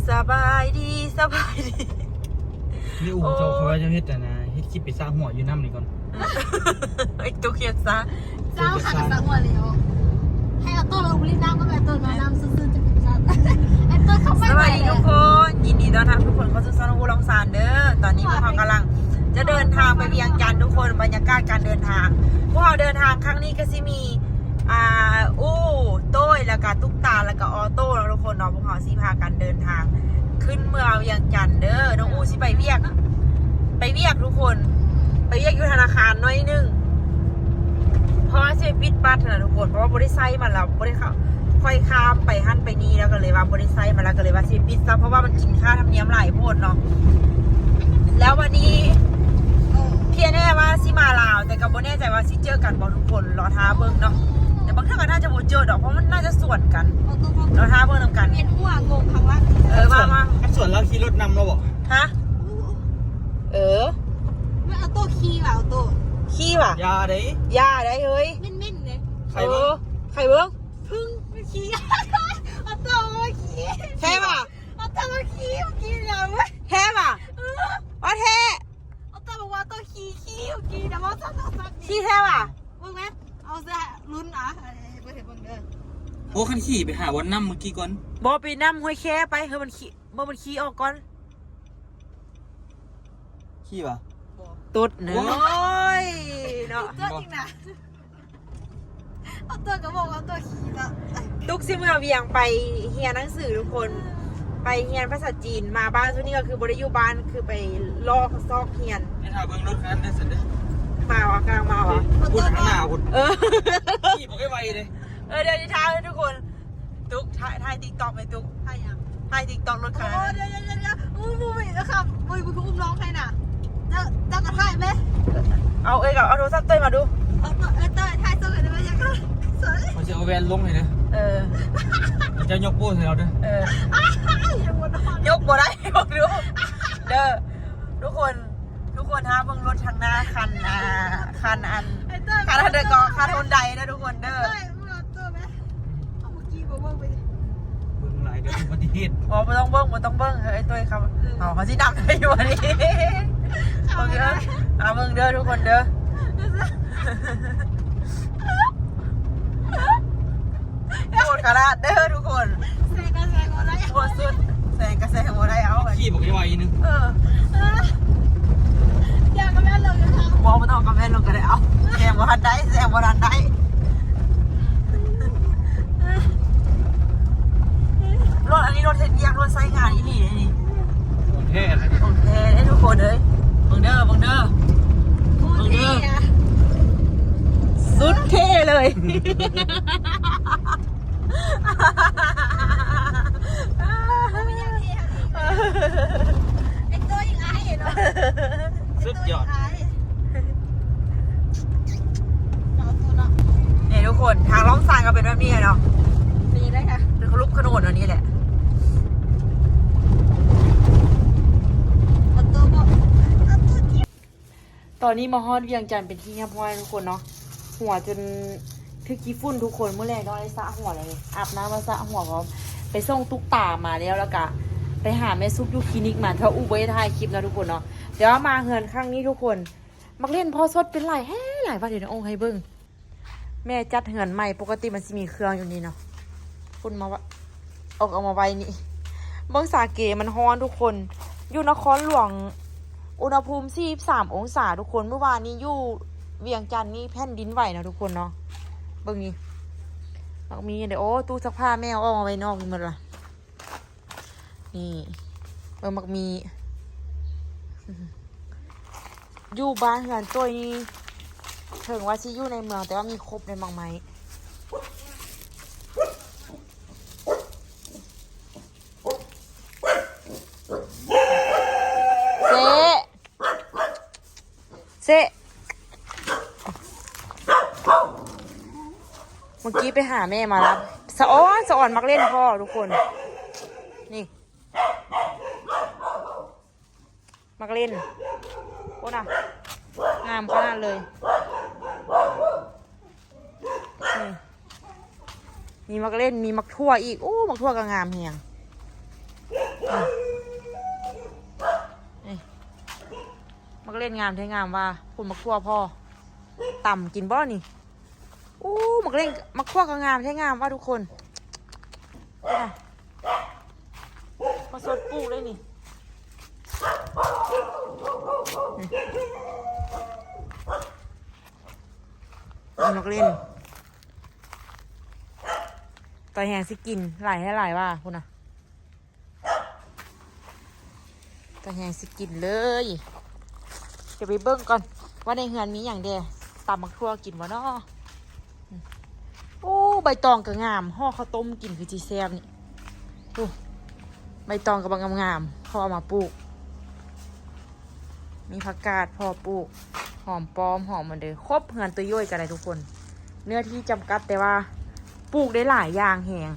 ສະບາຍດີ ສະບາຍດີ ນີ້ອູ່ເຈົ້າ ເຂົາວ່າເຈົ້າເຮັດອັນນະ ເຮັດຄລິບໄປສະຫົວຢູ່ນ້ຳນີ້ກ່ອນ ເອີ ໄອ້ຕຸກເຮັດຊະ ເຈົ້າຫາກະສະຫົວແລ້ວ ໃຫ້ອາໂຕ້ລົງຫຼິ້ນນ້ຳ ກໍແມ່ນໂຕ້ນອນນ້ຳຊື່ໆ ຈະເປັນຊະ ໄອ້ໂຕ້ເຂົ້າໄປ ສະບາຍດີທຸກຄົນ ຍິນດີຕ້ອນຮັບທຸກຄົນເຂົ້າສູ່ຊ່ອງອູ່ລອງຊານເດີ ຕອນນີ້ພວກເຮົາກຳລັງຈະເດີນທາງໄປວຽງຈັນທຸກຄົນ ບັນຍາກາດການເດີນທາງ ພວກເຮົາເດີນທາງຄັ້ງນີ້ກໍຊິມີ ອ່າ ອູ້ ໂຕ້ຍ ແລ້ວກະຕຸກຕາ ແລ້ວກະອໍໂຕ້ເນາະທຸກຄົນເນາະ ພວກເຮົາຊິພາກັນເດີນທາງຂຶ້ນເມືອວຽງຈັນເດີ ນ້ອງອູ້ຊິໄປວຽກ ໄປວຽກທຸກຄົນ ໄປວຽກຢູ່ທະນາຄານໜ້ອຍໜຶ່ງ ເພາະວ່າຊິໄປປິດບັດຫັ້ນນະທຸກຄົນ ເພາະວ່າບໍ່ໄດ້ໃຊ້ມັນແລ້ວ ບໍ່ໄດ້ເຂົ້າ ຂ້ອຍຂ້າມໄປຫັ້ນໄປນີ້ ແລ້ວກໍເລີຍວ່າບໍ່ໄດ້ໃຊ້ມັນ ແລ້ວກໍເລີຍວ່າຊິປິດຊະ ເພາະວ່າມັນກິນຄ່າທຳນຽມຫຼາຍໂພດເນາະ ແລ້ວບັດນີ້ ທີ່ແນ່ໆວ່າຊິມາລາວ ແຕ່ກໍບໍ່ແນ່ໃຈວ່າຊິເຈີກັນບໍ່ທຸກຄົນ ລໍຖ້າເບິ່ງເນາະ ແຕ່ບາງເທື່ອກໍໜ້າຈະບໍ່ເຈີດອກ ເພາະມັນໜ້າຈະສວນກັນ ລໍຖ້າເບິ່ງນຳກັນ ວຽນຫົວ ງົງຂ້າງຫຼັງ ເອີ ວ່າມາ ຄັນສວນລາວຂີ່ລົດນຳລາວບໍ? ຮະ? ເອີ ແມ່ນອາໂຕ້ຂີ່ຫວາ ອາໂຕ້ຂີ່ຫວາ ຢ່າເດ້ ຢ່າໄດ໋ເຮີ້ຍ ເໝັນໆເດ້ ໃຄເບິ່ງ ເອີ ໃຄເບິ່ງ ເພິ່ງຂີ່ ອາໂຕ້ຂີ່ ແທ້ຫວາ ອາໂຕ້ຂີ່ ຂີ່ແລ້ວເວີ້ຍ ແທ້ຫວາ ເອີ ວ່າແທ້ ອາໂຕ້ບອກວ່າໂຕ້ຂີ່ ຂີ່ ຂີ່ແລ້ວວ່າຊັ້ນໆ ຂີ່ແທ້ຫວາ ເບິ່ງແມ ເອົາຊະລຸ້ນອະ ເອີ ເບິ່ງເດີ ໂອ້ ຄັນຂີ່ໄປຫາບ່ອນນ້ຳມື້ກີ້ກ່ອນ ບໍ່ ໄປນ້ຳຫ້ວຍແຄໄປ ເຮີ້ຍ ມັນຂີ່ ບໍ່ ມັນຂີ່ອອກກ່ອນ ຂີ່ຫວາ ຕົດເນີ ໂອ້ຍ ໂອ້ຍເນາະ ຕົດອີກນະ ເອົາຕົວກະບອກວ່າຕົວຂີ່ລະ ຕຸກຊິເມືອວຽງໄປຮຽນໜັງສືທຸກຄົນ ໄປຮຽນພາສາຈີນ ມາບ້ານຊຸດນີ້ກໍຄືບໍ່ໄດ້ຢູ່ບ້ານ ຄືໄປລອກຊອກຮຽນ ໄປຖ້າເບິ່ງລົດຄັນນັ້ນຊັ້ນເດີ ມາຫວາ ກຳລັງມາຫວາ ພຸ້ນ ຂ້າງໜ້າພຸ້ນ ເອີ ຂີ່ບໍ່ໄດ້ໄວເດ້ ເອີ ດຽວຊິຖ່າຍໃຫ້ທຸກຄົນ ຕຸກ ຖ່າຍ ຖ່າຍຕິກຕັອກໄປຕຸກ ຖ່າຍຫຍັງ? ຖ່າຍຕິກຕັອກລົດຄັນ ໂອ້ ດຽວໆໆ ອຸ້ມ ອຸ້ມອີກແລ້ວຄ່ະ ໂອ້ຍ ມຶງຄືອຸ້ມນ້ອງໃຫ້ນະ ເຈົ້າ ເຈົ້າກໍຖ່າຍແມ ເອົາ ເອີຍ ເອົາໂທລະສັບເຕີຍມາດູ ເອົາ ເຕີຍ ເອີຍ ເຕີຍ ຖ່າຍສົ່ງໃຫ້ໄດ້ ຂ້ອຍຊິເອົາແວ່ນລົງໃຫ້ເດີ ເອີ ເຈົ້າຍົກໂປ້ໃສ່ເຮົາເດີ ເອີ ຍົກບໍ່ໄດ້ ຍົກບໍ່ໄດ້ ເບິ່ງດູ ເດີ ທຸກຄົນ ທຸກຄົນຫາເບິ່ງລົດທາງໜ້າຄັນ ອ່າ ຄັນອັນ ຄັນອັນໃດກໍ ຄັນຮຸນໄດເດີທຸກຄົນເດີ ເອີຍ ເບິ່ງເອົາຕົວແມ ເອົາເມື່ອກີ້ບໍ່ເບິ່ງໄປ ເບິ່ງຫຼາຍເດີອຸບັດຕິເຫດ ບໍ່ ບໍ່ຕ້ອງເບິ່ງ ບໍ່ຕ້ອງເບິ່ງ ເຮີ້ຍ ໂຕຍ ເຂົາ ເອີ ເຮົາ ເຮົາຊິນຳໄດ້ຢູ່ອັນນີ້ ເບິ່ງເດີ ເອົາເບິ່ງເດີທຸກຄົນເດີ ໂຫດຂະໜາດເດີທຸກຄົນ ແຊງກໍແຊງບໍ່ໄດ້ ໂຫດສຸດ ແຊງກໍແຊງບໍ່ໄດ້ ເອົາ ຂີ່ບໍ່ໄດ້ໄວໜຶ່ງ ເອີ ຢ່າກະແມ່ນລົງ ບໍ່ ບໍ່ຕ້ອງກະແມ່ນລົງກໍໄດ້ ເອົາ ແຊງບໍ່ທັນໄດ້ ແຊງບໍ່ທັນໄດ້ ລົດອັນນີ້ລົດເຮັດວຽກ ລົດໃຊ້ງານອີ່ຫຼີນີ້ ຂອງແທ້ ຂອງແທ້ເດ້ທຸກຄົນເອີຍ ເບິ່ງເດີ ເບິ່ງເດີ ເບິ່ງເດີ ສຸດເທ່ເລີຍ ສຸດຍອດ ນີ້ທຸກຄົນ ທາງລ່ອງຊານກໍເປັນແບບນີ້ເນາະ ເປັນຈັ່ງໃດຄະ? ເປັນຂະຫຼຸບຂະໜົນອັນນີ້ແຫຼະ ຕອນນີ້ມາຮອດວຽງຈັນເປັນທີ່ຮຽບຮ້ອຍທຸກຄົນເນາະ ຫົວຈົນຖືກຂີ້ຝຸ່ນທຸກຄົນ ມື້ແລງຕ້ອງໄດ້ສະຫົວແລ້ວນີ້ ອາບນ້ຳມາສະຫົວພ້ອມ ໄປສົ່ງຕຸກຕາມາແລ້ວ ແລ້ວກະໄປຫາແມ່ສຸກຢູ່ຄລີນິກມາ ເທື່ອອູ່ບໍ່ໄດ້ຖ່າຍຄລິບເນາະທຸກຄົນເນາະ ແຕ່ວ່າມາເຮືອນຄັ້ງນີ້ທຸກຄົນ ມັກຫຼິ້ນພໍ່ສົດເປັນຫຼາຍແຮງຫຼາຍວ່າ ດຽວນ້ອງໂອງໃຫ້ເບິ່ງ ແມ່ຈັດເຮືອນໃໝ່ ປົກກະຕິມັນຊິມີເຄື່ອງຢູ່ນີ້ເນາະ ພຸ້ນມາວະ ອອກ ເອົາມາໄວ້ນີ້ ເບິ່ງສາເກມັນຮ້ອນທຸກຄົນ ຢູ່ນະຄອນຫຼວງອຸນຫະພູມສີ່ສິບສາມອົງສາທຸກຄົນ ມື້ວານນີ້ຢູ່ວຽງຈັນນີ້ແຜ່ນດິນໄຫວເນາະທຸກຄົນເນາະ ເບິ່ງນີ້ ມັກມີເດ້ ໂອ້ ຕູ້ຊັກຜ້າແມ່ເອົາອອກມາໄວ້ນອກນີ້ໝົດລະ. ນີ້ ເບິ່ງໝາກມີ້ ຢູ່ບ້ານເຮືອນໂຕ້ຍນີ້ ເຖິງວ່າຊິຢູ່ໃນເມືອງ ແຕ່ວ່າມີຄົບໃນໝາກໄມ້ ເຊ ເຊະ ເມື່ອກີ້ໄປຫາແມ່ມາລະ ສະອອນ ສະອອນມັກຫຼິ້ນພໍ່ທຸກຄົນ ນີ້ ມັກຫຼິ້ນ ໂອ້ນະ ງາມຂະໜາດເລີຍ ນີ້ ມີໝາກເລັ່ນ ມີໝາກຖົ່ວອີກ ໂອ້ ໝາກຖົ່ວກໍງາມແຮງ ນີ້ ໝາກເລັ່ນງາມແທ້ງາມວ່າ ພຸ້ນໝາກຖົ່ວພໍ່ ຕຳກິນບໍ່ນີ້? ໂອ້ ໝາກເລັ່ນ ໝາກຖົ່ວກໍງາມແທ້ງາມວ່າທຸກຄົນ. ມາສົດປູກເລີຍນີ້ ນີ້ໝາກເລັ່ນ ຕາແຮງຊິກິນ ຫຼາຍແທ້ຫຼາຍວ່າ ພຸ້ນນະ. ຕາແຮງຊິກິນເລີຍ. ດຽວໄປເບິ່ງກ່ອນວ່າໃນເຮືອນມີຫຍັງແດ່. ຕຳໝາກຖົ່ວກິນບໍ່ນໍ? ໂອ້ ໃບຕອງກໍງາມ ຫໍ່ເຂົ້າຕົ້ມກິນຄືຊິແຊບນີ້. ໂອ້ ໃບຕອງກໍບັກງາມໆ ພໍ່ເອົາມາປູກ. ມີຜັກກາດພໍ່ປູກ ຫອມປ້ອມ ຫອມອັນເດີ ຄົບເຮືອນໂຕໂຢຍກໍໄດ້ທຸກຄົນ. ເນື້ອທີ່ຈຳກັດ ແຕ່ວ່າປູກໄດ້ຫຼາຍຢ່າງແຮງ.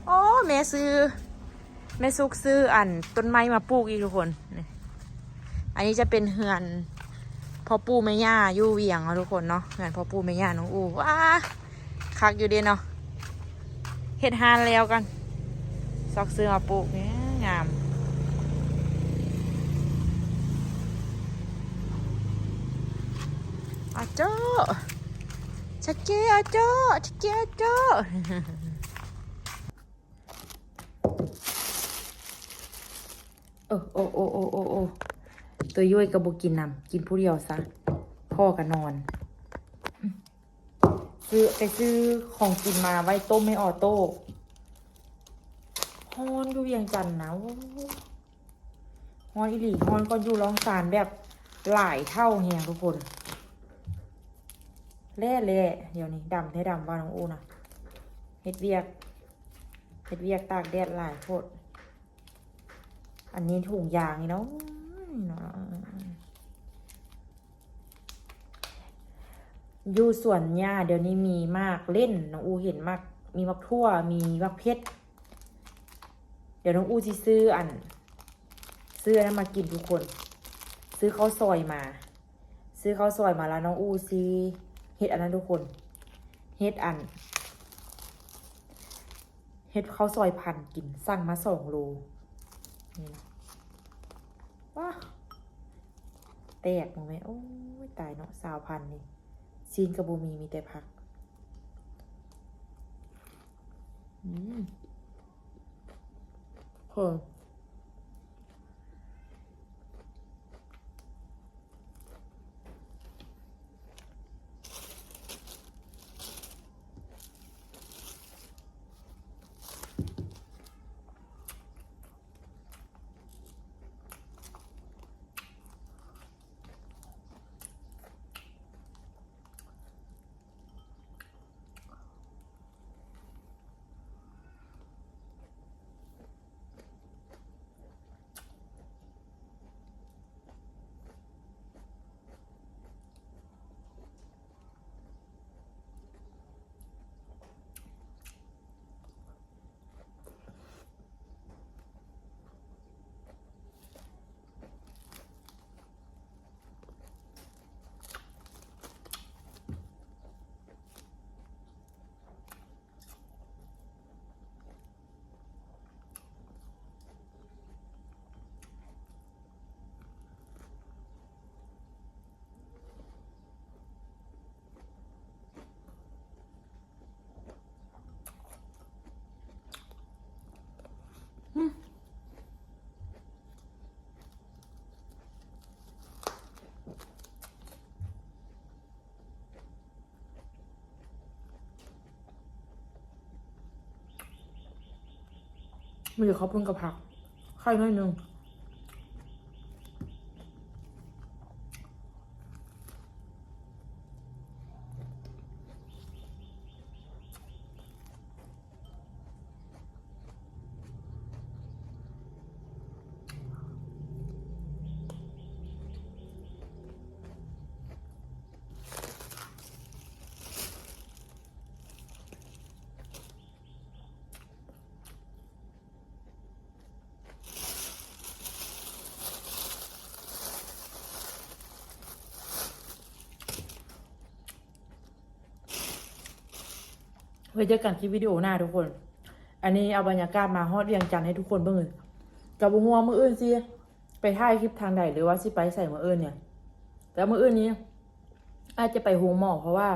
ໂອ້ ແມ່ຊື້ ແມ່ສຸກຊື້ອັນຕົ້ນໄມ້ມາປູກອີກທຸກຄົນ. ນີ້ ອັນນີ້ຈະເປັນເຮືອນພໍ່ປູ່ແມ່ຍ່າຢູ່ວຽງເນາະທຸກຄົນເນາະ ເຮືອນພໍ່ປູ່ແມ່ຍ່ານ້ອງອູ. ວ້າ ຄັກຢູ່ເດ້ເນາະ. ເຮັດຮ້ານແລ້ວກ່ອນ ຊອກຊື້ມາປູກ ງາມ. ອາໂຈ້ ຊະເກ ອາໂຈ້ ຊະເກ ອາໂຈ້. ເອີ ໂອ້ ໂອ້ ໂອ້ ໂອ້ ໂອ້ ໂຕໂຢຍກໍບໍ່ກິນນຳ ກິນຜູ້ດຽວຊະ ພໍ່ກໍນອນ. ຊື້ ໄປຊື້ຂອງກິນມາໄວ້ຕົ້ມໃຫ້ອອໂຕ້. ຮ້ອນຢູ່ວຽງຈັນນະ ໂອ້ ຮ້ອນອີ່ຫຼີ ຮ້ອນກວ່າຢູ່ລອງຊານແບບຫຼາຍເທົ່າແຮງທຸກຄົນ. ແລ້ ແລ້ ດຽວນີ້ດຳແທ້ດຳວ່ານ້ອງອູນະ ເຮັດວຽກ ເຮັດວຽກຕາກແດດຫຼາຍໂພດ. ອັນນີ້ຖົງຢາງນີ້ເນາະ ເນາະ. ຢູ່ສວນຫຍ້າດຽວນີ້ມີໝາກເລັ່ນ ນ້ອງອູເຫັນໝາກ ມີໝາກຖົ່ວ ມີໝາກເຜັດ. ດຽວນ້ອງອູຊິຊື້ອັນ ຊື້ອັນນັ້ນມາກິນທຸກຄົນ ຊື້ເຂົ້າຊອຍມາ ຊື້ເຂົ້າຊອຍມາແລ້ວນ້ອງອູຊິເຮັດອັນນັ້ນທຸກຄົນ ເຮັດອັນ ເຮັດເຂົ້າຊອຍພັນກິນ ສັ່ງມາສອງໂລນີ້ນະ. ວ້າ ແຕກບໍ່ແມ່ນ ໂອ້ຍ ຕາຍເນາະ ຊາວພັນນີ້ ຊີ້ນກໍບໍ່ມີ ມີແຕ່ຜັກ. ອືມ ເຮີ້ຍ. ມີແຕ່ເຂົ້າປຸ້ນກັບຜັກ ໄຂ່ໜ້ອຍໜຶ່ງ. ໄວ້ເຈີກັນຄລິບວິດີໂອໜ້າທຸກຄົນ. ອັນນີ້ເອົາບັນຍາກາດມາຮອດວຽງຈັນໃຫ້ທຸກຄົນເບິ່ງເລີຍ. ກໍບໍ່ຮູ້ວ່າມື້ອື່ນຊິໄປຖ່າຍຄລິບທາງໃດ ຫຼືວ່າຊິໄປໃສມື້ອື່ນນີ້. ແຕ່ມື້ອື່ນນີ້ອາດຈະໄປໂຮງໝໍ ເພາະວ່າ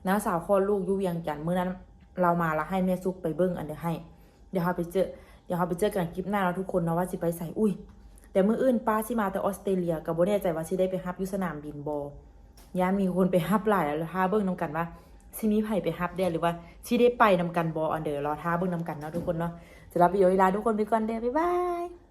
ນ້າສາວຄອດລູກຢູ່ວຽງຈັນ. ມື້ນັ້ນລາວມາ ລາວໃຫ້ແມ່ສຸກໄປເບິ່ງອັນເດີ ໃຫ້. ດຽວເຮົາໄປເຈີ ດຽວເຮົາໄປເຈີກັນຄລິບໜ້າເນາະທຸກຄົນເນາະ ວ່າຊິໄປໃສ. ອຸ້ຍ ແຕ່ມື້ອື່ນປ້າຊິມາແຕ່ອອສເຕຣເລັຍ ກໍບໍ່ແນ່ໃຈວ່າຊິໄດ້ໄປຮັບຢູ່ສະໜາມບິນບໍ່. ຢ້ານມີຄົນໄປຮັບຫຼາຍແລ້ວ. ຖ້າເບິ່ງນຳກັນວ່າຊິມີໃຜໄປຮັບແດ່ ຫຼືວ່າຊິໄດ້ໄປນຳກັນບໍ່. ອັນເດີ ລໍຖ້າເບິ່ງນຳກັນເນາະທຸກຄົນເນາະ. ສຳລັບວິດີໂອນີ້ລາທຸກຄົນໄປກ່ອນເດີ. ບາຍບາຍ.